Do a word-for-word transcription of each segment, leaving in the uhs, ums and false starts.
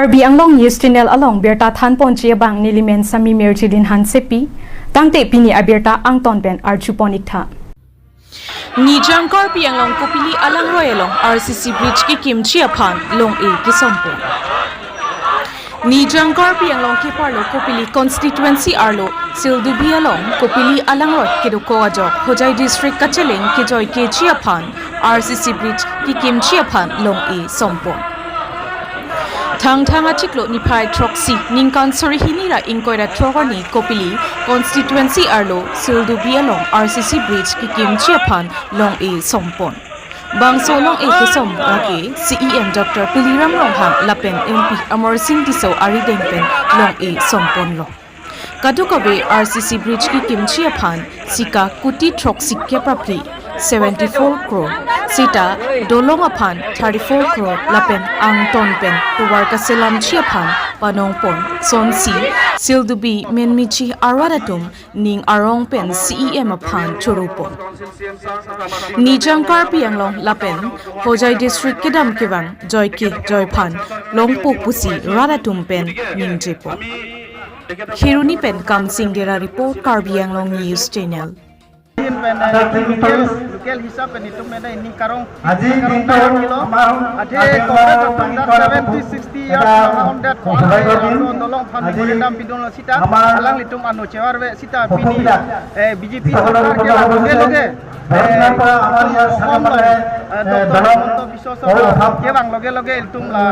Karbi Anglong News Channel along birta thanponji abang nelimen Sami Mirjilin Hansepi, tangte pini abirta angton pen arjupon iktha. Nijang Karbi Anglong Kopili alangroi along R C C bridge kekimji aphan long-e kesompon. Nijang Karbi Anglong keparlo Kopili constituency arlo Sildubi along Kopili alangroi kedokok ajok Hojai district kacheleng kejoi keji aphan R C C bridge kekimji aphan long-e sompon. Thangthang achiklo niphai throksi ningkan suri hini ra ingkoi ra throk arni Kopili constituency arlo Sildubi along R C C bridge kekimji aphan long-e sompon. Bangso long-e kesom lake C E M Doctor Tuliram Ronghang lapen M P Amarsing Tisso arideng pen long-e somponlo. Kadokave R C C bridge kekimji aphan sika kuti throksi kep ra phli, seventy-four crore, seta dolong aphan thirty-four crore lapen angton pen tovar kaselamji aphan panongpon sonsi Sildubi menmichi arat atum ning arong pen C E M aphan chorupon. Nijang Karbi Anglong lapen Hojai district kedam kevang joike joiphan longpo pusi rat atum pen ningjepon. Kheroni pen Kamsing Dera report, Karbi Anglong News Channel. Pen, eh, local, local hisab pen itum pen ini karong, আজি karong দিনটো kilo. আমাৰ Athe Congress atum dak seventy, sixty years এটা long that সৌভাগ্যৰ দিন। Dolong phan আজি memorandum pidunlo sita, আমাৰ alanglitum ano chevar ve sita pini, সপোনবিলাক eh, B J P সফল sarkar ke হ'বলৈ loge loge, eh, আমাৰ ইয়াৰ চাৰিওফালে, eh, Doctor Himanta Biswa Sarma kevang loge loge itum la,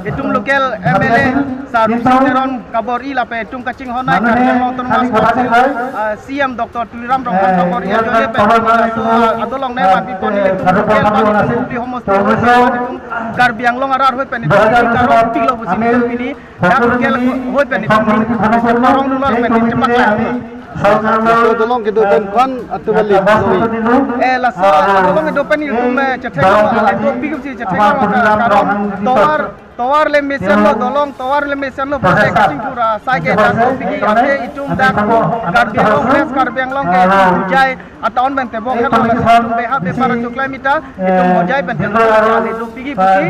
itum local M L A Sar Rupsing Teron kabor-i lapen itum kachinghon ai Karbi Anglong Autonomous Council, ah, C E M Doctor Tuliram Ronghang kabor-i ajoine pen, ah, adolong ne manpi pon itum local pan itum Karbi Anglong arat hoi pen itum karong pilo pusi itum pini dak local hoi pen itum karong dulal pen itum paklang. Laso dolong kedo pen kon atu balik noi. Eh, laso dolong kedo pen itum, eh, chethek lo, eh, dopik si chethek lo, karong tovar, tovar le mesenlo, dolong tovar le mesenlo, pate kachingthur asai ke dak dopik athe itum dak Karbi Anglong West, Karbi Anglong ke itum Hojai atown pen tebong hep lo, itum beha bepar chokla mita, itum Hojai pen tebong hep lo, dopik pusi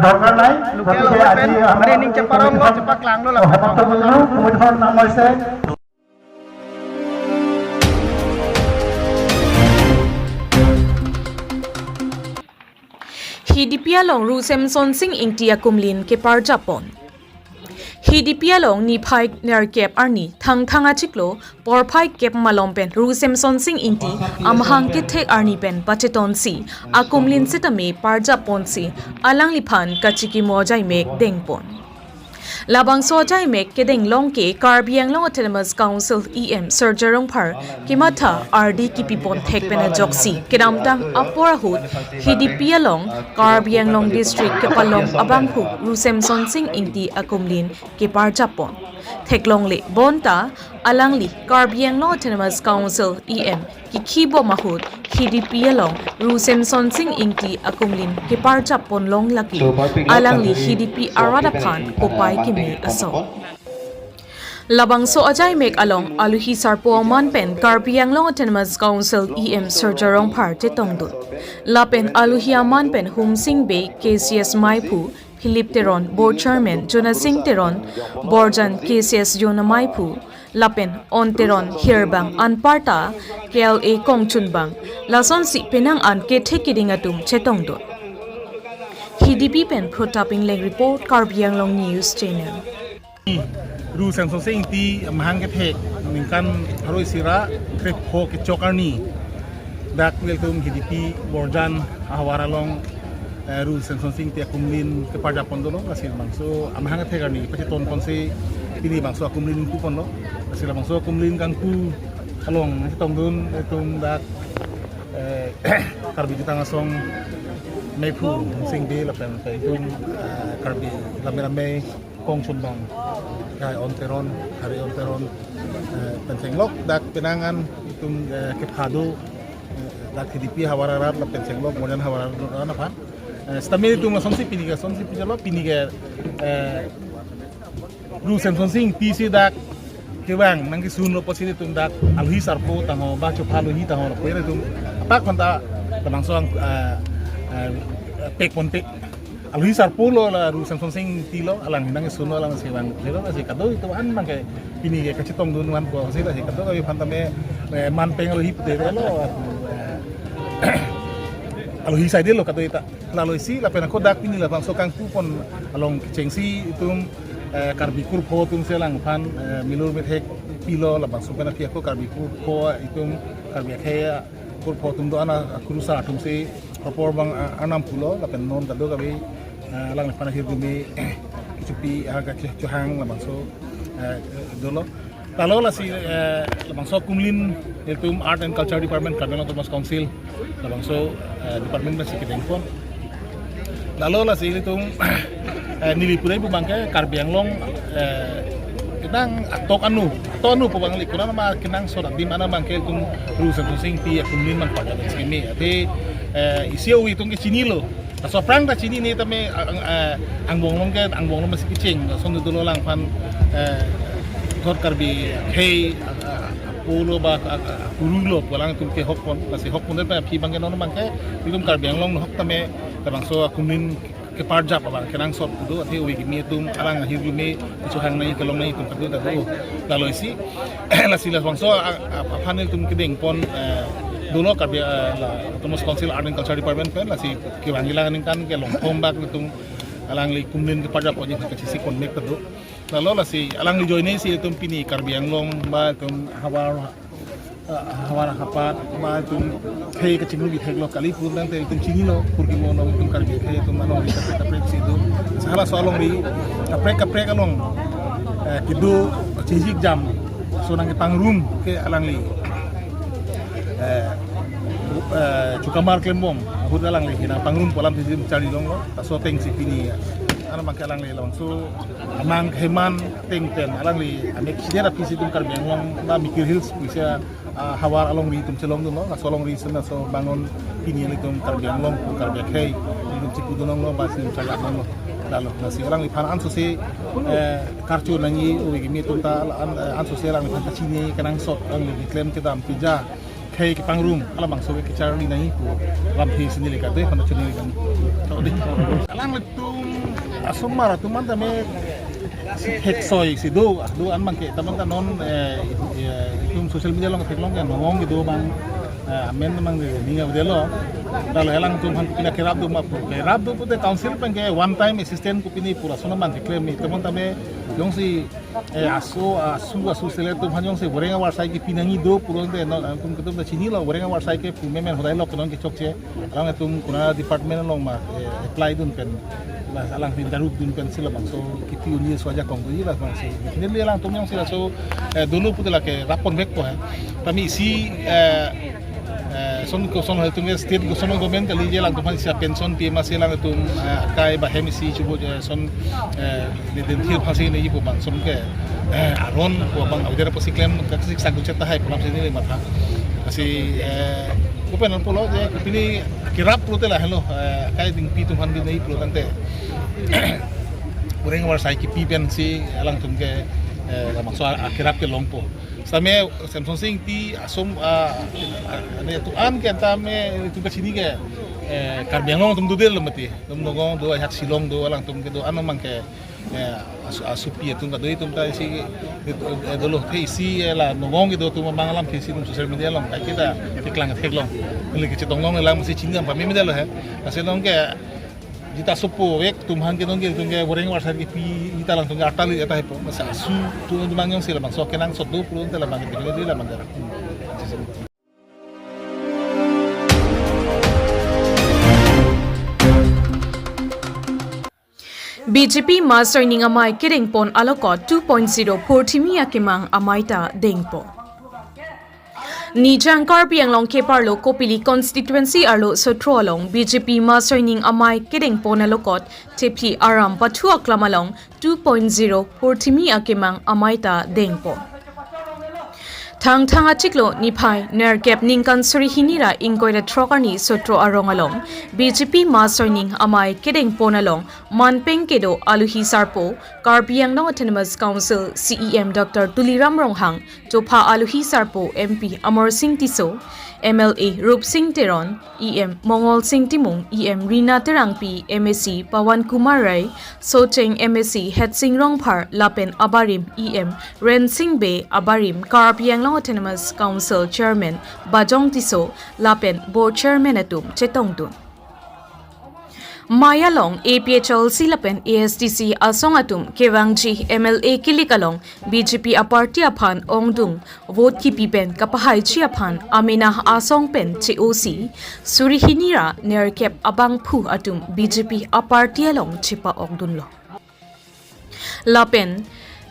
local hoi pen, mane ning cheparong lo, chepaklanglo la. Hidipi along Ru Semson Sing Ingti akumlin keparjapon. Hidipi along niphai nerkep arni Thangthang achiklo porphai kep malom pen Ru Semson Sing Ingti amahang kethek arni pen pachetonsi akumlin sitame parjapponsi alangliphan kachikimo ajaimek dengpon. Labangso ajaimek kedeng long ke Karbi Anglong Autonomous Council E M Surjya Rongphar kematha ardi kipipon thek pen ajoksi kedamtang apor ahut Hidipi along Karbi Anglong District kepalong abangphu Ru Semson Sing Ingti akumlin keparjapon. Theklongle bonta alangli Karbi Anglong Autonomous Council E M kikhi bom ahut Hidipi along Ru Semson Sing Ingti akumlin keparjapon long lake alangli Hidipi arat aphan kopai keme asong. Labangso ajaimek along alohi sarpo aman pen Karbi Anglong Autonomous Council E M Surjya Rongphar chetongdun. Lapen alohi aman pen Humsing Bey K C S maiphu, Philip Teron, Board Chairman, Jonasing Teron, Borjan K C S Jona maiphu, lapen On Teron, Hirbang anparta K L A kongchunbang, lasonsi penang an kethe keding atum chetongdun. Hidipi pen Protap Ingleng report, Karbi Anglong News Channel. Ru Semson Sing Ingti amahang kethek ningkan pharo isi ra krepho kechok arni dak ilitum Hidipi Borjan ahavar along, eh, Ru Semson Sing Ingti akumlin keparjapon dolo, lasi bangso amahang kethek arni pachetonponsi pini bangso akumlin ingpuponlo, lasi labangso akumlin kangpu along chetongdun itum dak, eh, Karbi Jutang Asong maiphu Sing Bey lapen itum, eh, Karbi Lamai Lamai kongchunbang, kai On Teron, Hari On Teron, eh, pen chenglok dak penang an itum, eh, kephado, eh, dak Hidipi havar arat lapen chenglok Borjan havar arat aphan. Eh, sitame itum asonsi pini ke, asonsi pini lo pini ke, eh, Ru Semson Sing Ingti si dak kevang nangkesunlo pusi itum dak alohi sarpo tangho ba chopha alohi tangho lapu itum apak phanta labangso, eh, eh, pekponpe. Alohi sarpo lo, la Ru Semson Sing Ingti lo, alang hinang isun lo, alang si vang lo, lasi kadokave atum an abang ke pini ke kachetongdun vanpo, lasi lasi kadokave aphan tame, eh, man peng alohi pute lo, eh, alohi saide lo kadokave ta. Lalo isi lapen ako dak pini labangso kangpu pon along kechengsi itum, eh, Karbi kurpho atum si alangphan, eh, milur methek pilo, labangso pen aphi ako Karbi kurpho itum, Karbi akhei kurpho atum do-an akurusar atum si apor abang, ah, arnam pulo, lapen non kadokave, ah, alangliphan ahirjume kechopi, ah, kachohang labangso, eh, dolo. Lalo lasi, eh, labangso akumlin itum Art and Culture Department, Karbi Anglong Autonomous Council, labangso, eh, department pensi kedengpon. Lalo lasi itum, eh, neli pura ibu abang ke Karbi Anglong, eh, kenang atok anu, atok anu pu abang li, konat ma kenangsot adim an abang ke itum Ru Semson Sing Ingti akumlin abang pada dan sini. Ate, eh, isi o itum ke chinilo. Laso aphrang ta chinine tame ang, eh, angbong along ke, angbong along masi kecheng. Lason dolo alangphan, eh, thot Karbi akhei, ah, ah, apolo ba, ah, ah, apuru lo pu alangtum kehok pon, lasi hok pon pen aphi abang ke non abang ke itum Karbi Anglong ahok tame labangso akumlin keparjap abang kenangsot do, athe ove kimi atum alang ahirjume kechohang nangji, kelong nangji atum kadokave ta do. Lalo isi, lasi labangso a, a, aphan itum kedengpon, eh, dolo Karbi, eh, la Autonomous Council Art and Culture Department pen, lasi kevangji la aningkan ke longthom bak itum alangli akumlin keparjap aji kachisi konmek ta do. Lalo lasi alangli ajoine si itum pini Karbi Anglong ba itum havar, ah, havar hapat ba itum khei kachingrum bithek lo kali pu abang te itum chinilo, pur kimo along itum Karbi akhei atum alongri kaprek kaprek si do. Lasi halaso alongri kaprek kaprek along, eh, kedo chejik jam so nangkepangrum ke alangli, eh, eh, chukamar klembom ahut alangli hinang pangrum pu alam si charli longlo. Laso ateng si pini an abang ke alangli labangso amang heman ateng pen alangli amek sider aphi si itum Karbi Anglong ba Mikir Hills pusi, ah, havar alongri itum chelongdunlo, laso alongri si laso bangon pini itum Karbi Anglong pu Karbi akhei itum chipudun longlo ba si itum charli longlo. Lalo lasi alangliphan ansose, eh, karcho nangji ove kimi atum ta an, eh, ansose alangliphan kachini kenangsot alangli keklem kedam keja khei kepangrum alabangso ke kecharli nangji pu lamthe si neli kadokave aphan chini nangji. To di. Alanglitum asomar atum an tame theksoi si do, do-an abang ke, tame ta non, eh, eh, itum social media along theklong ke Nongong kedo abang, eh, amen abang ke ning avedetlo. Lalo alangtum aphan pini kerap do ma pu, kerap do pute council pen ke one time assistant pu pini pu lason abang keklem, tame tame jongsi, eh, aso, asu, asu selet atum aphan jongsi boreng avarsai kepi nangji do pulote non, itum ketum ta chinilo, boreng avarsai ke pu memen hodai lok non kechokche. Alangtum konat department along ma, eh, apply dun pen, mas alangtum interview dun pen si labangso kepi unji aso ajakong do labangso. Neli alangtum jongsi laso, eh, dolo pute lake rappon vekpo he. Tame isi, eh, eh, son koson hal tum state koson government kali je alangtum aphan isi pension pi ma si alangtum, eh, akai ba hem isi chubo je son, eh, di din thir phasi ne ipo bang son ke, eh, aron ko bang avedetpo si klem kaksik sak duchet tahai pu alam si neli matha. Lasi, eh, open an pulo je pini kerap pulote lahelo, eh, akai dingpi atum aphan di nai pulo tangte boreng avarsai kepi pensi alangtum ke, eh, labangso a, akerap kelongpo. Same Semson Sing Ingti asom, ah, ah, ane atum an ke tame itum kachini ke, eh, Karbi Anglong atum dodetlo mati. Itum Nongong do, ajahak Shillong do, alangtum kedo-an abang ke, eh, asu, asupi atum kado itum ta isi, eh, dolo the isi, eh, la Nongong kedo atum abang alamthe si itum social media along kaiketa keklang theklong. Neli kechetong longlelang masi chinidam pame medetlo he. Lasi non ke jita sopo vek atum aphan ke nonke atum ke boreng avarsai kepi jita alangtum ke atali eta hepo. Masa asu atum abang jongsi labangso kenangsot do pulote labang ke teknologi labang ke. B J P Mass Joining Amei kedengpon alokot two point zero Purthimi Akemang amei ta dengpo. Nijang Karbi Anglong keparlo Kopili constituency arlo Sotro along B J P Mass Joining Amei kedengpon alokot thephi aram pathu aklam along two point zero Purthimi Akemang amei ta dengpo. Thangthang achiklo niphai nerkep ningkan suri hini ra ingkoi ra throk arni Sotro arong along B J P mass joining amei kedengpon along manpeng kedo aluhi sarpo Karbi Anglong Autonomous Council C E M Doctor Tuliram Ronghang, topha aluhi sarpo M P Amarsing Tisso, M L A Rupsing Teron, E M Mongolsing Timung, E M Rina Terangpi, M A C Pawan Kumar Rai, Socheng M A C Hetsing Rongphar lapen abarim E M Rensing Bey, abarim Karbi Anglong Autonomous Council Chairman Bajong Tisso lapen Board Chairman atum chetongdun. Mei along A P H L C lapen A S D C asong atum kevangji M L A kilik along B J P aparty aphan ongdung vote kipi pen kapahaiji aphan amena asong pen che-osi suri hini ra nerkep abangphu atum B J P aparty along chepa-okdunlo. Lapen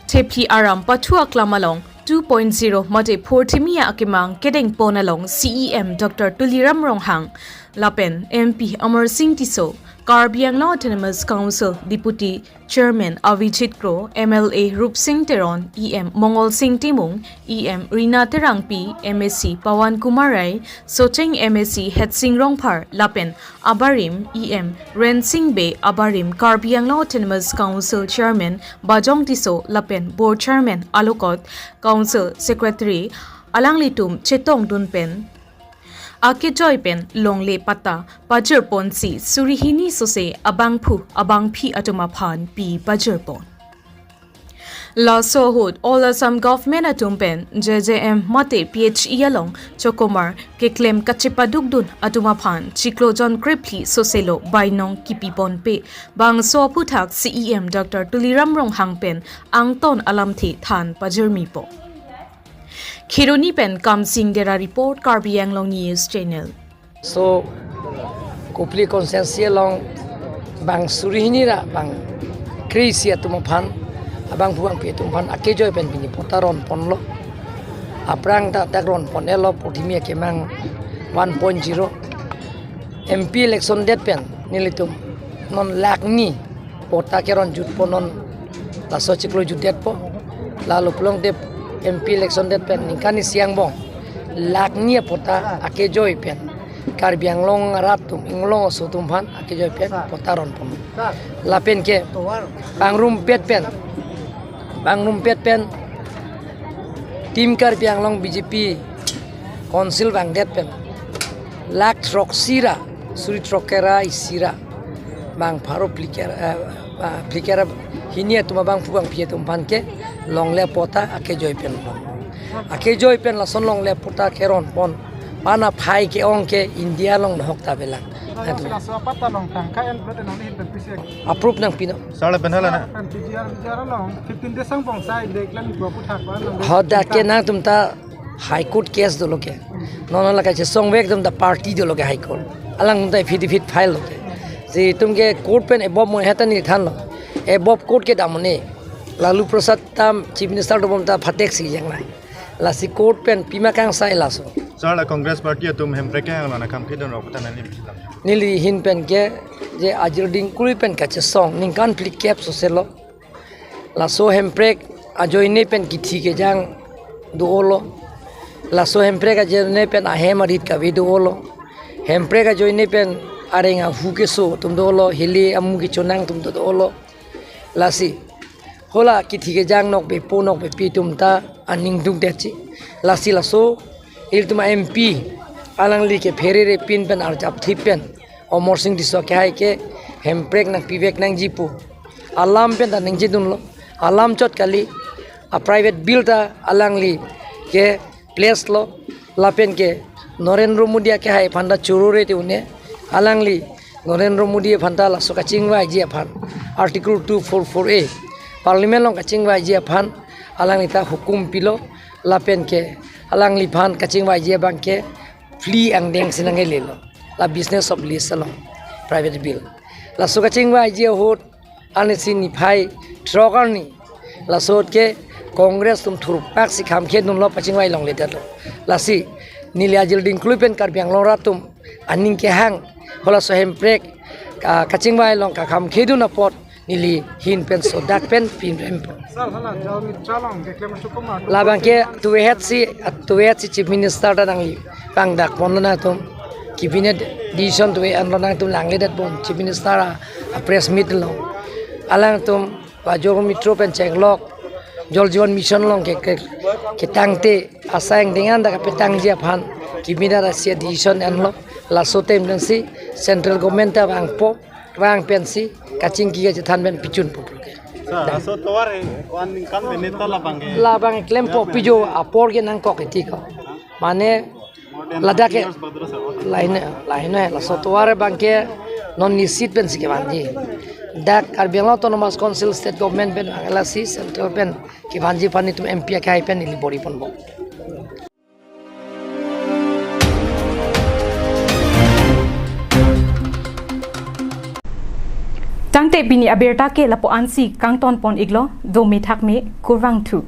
Thepli Aram Pathu Aklam along two point zero mate phurthimi akemang kedengpon along C E M Doctor Tuliram Ronghang lapen M P Amarsing Tisso, Karbi Anglong Autonomous Council Deputy Chairman Avijit Kro, M L A Rupsing Teron, E M Mongolsing Timung, E M Rina Terangpi, M A C Pawan Kumar Rai, Socheng M A C Hetsing Rongphar lapen abarim E M Rensing Bey, abarim Karbi Anglong Autonomous Council Chairman Bajong Tisso lapen Board Chairman alokot Council Secretary alanglitum chetongdun pen akejoi pen longle patta pajirponsi suri hini sose abangphu abangphi atum aphan pi pajirpon. Laso ahut All Assam Government atum pen J J M mate P H E along chokomar keklem kachepadukdun atum aphan chiklo jon krephli soselo bainong kipiponpe bangso aphuthak C E M Doctor Tuliram Ronghang pen angton alamthe than pajirmipo. Kheroni pen Kamsing Dera report, Karbi Anglong News Channel. So, Kopili constituency along bang suri hini ra bang kre-isi atum aphan, abangphu abangphi atum aphan akejoi pen pini patta ronponlo. Aphrang ta dak ronpon-etlo, phurthimi akemang one point zero. M P election det pen nelitum non lakh ni patta keron jutpo, non laso chiklo jutdetpo. Lalu pulote M P election det pen ningkan isi angbong lakh ni apatta akejoi pen Karbi Anglong arat atum, Inglong aso atum aphan akejoi pen patta ronpon. Lapen ke pangrumpet pen, pangrumpet pen Team Karbi Anglong B J P Council vangdet pen lakh throksi ra suri throk kre-isi ra bang pharo phlikre, eh, ah, phlikre hini atum abangphu abangphi atum aphan ke longle patta akejoi pen. Akejoi pen lason longle patta keronpon pen aphai ke-ong ke India along nohok ta avelang. Laso apatta along tangka en plot en hini pen pisi. Approve nangpinon. Sir lapen hala na. Pen P G R, P G R along fifteen days angbong sai deklang ibu aputhak ba nang. Hadak ke nangtum ta High Court case dolo ke. Non la kachesongvek atum ta party dolo ke High Court. Alangtum ta affidavit file lo ke. Si itum ke court pen above mo heta neli thanlo. Above court ke damne. Lalu Prasad ta Chief Minister dobom ta phateksi jang nai. Lasi court pen pima kangsai laso. Sir, la Congress Party atum Hemprek ke ang lana kam kedon rok ta neli bilang. Neli ahin pen ke je ajir dingkui pen kachesong ningkan phlikep soselo. Laso Hemprek ajoine pen kithi kejang do-olo. Laso Hemprek ajoine pen ahem arit kave do-olo. Hemprek ajoine pen areng ahu keso atum do-olo, hili amu kechonang atum do-olo. Lasi hala kithi kejang nokbe po nokbe pi atum ta aning dukdetji. Lasi laso ilitum a-M P alangli ke pherere pin pen arjapthip pen Amarsing Tisso kehai ke Hemprek nangpivek nangji pu alam pen ta ningjedunlo. Alam chot kali, a-private bill ta alangli ke place lo, lapen ke Narendra Modi akehai aphan ta chorore te une, alangli Narendra Modi aphan ta laso kachingvaiji aphan Article two four four A Parliament along kachingvaiji aphan alangli ta hukum pilo, lapen ke alangliphan kachingvaiji abang ke flea angdeng si nanglelo, la business of lease along private bill. Laso kachingvaiji ahut anisi niphai throk arni laso ke Congress atum thurpak si kham khedunlo, pachingvai longledetlo. Lasi neli ajir dingkui pen Karbi Anglong arat atum aning kehang, halaso Hemprek, ah, kachingvai along kakham khedun apot Neli ahin pen sodak pen pinrem po. Labang ke tuwe het si, tuwe het si Chief Minister ta nangli pangdak ponlo nangtum. Cabinet decision tuwe anlo nangtum langledet pon Chief Minister a, a press meet lo. Alangtum Pajor Mitra pen chenglok Jal Jeevan Mission along ke, ke, ketangte asai angdeng an dak kepetangji aphan Cabinet asi decision anlo. Laso atem pensi Central Government ta vangpo, vang pensi kachingki kachethan pen pichun po ke. Sir, laso tovar e, one income benefit labang ke. Labang klempo pijo apor ke nangkok iti ko. Mane ladak ke lain, lain laso tovar abang ke non nisit pensi kevanji. Dak Karbi Anglong Autonomous Council State Government pen vang lasi Central pen kevanji aphan itum M P akhai pen ili bor-i ponbom. Tangte pini abirta ke lapu-ansi kangton pon iklo, dome thakme, kurvangthu.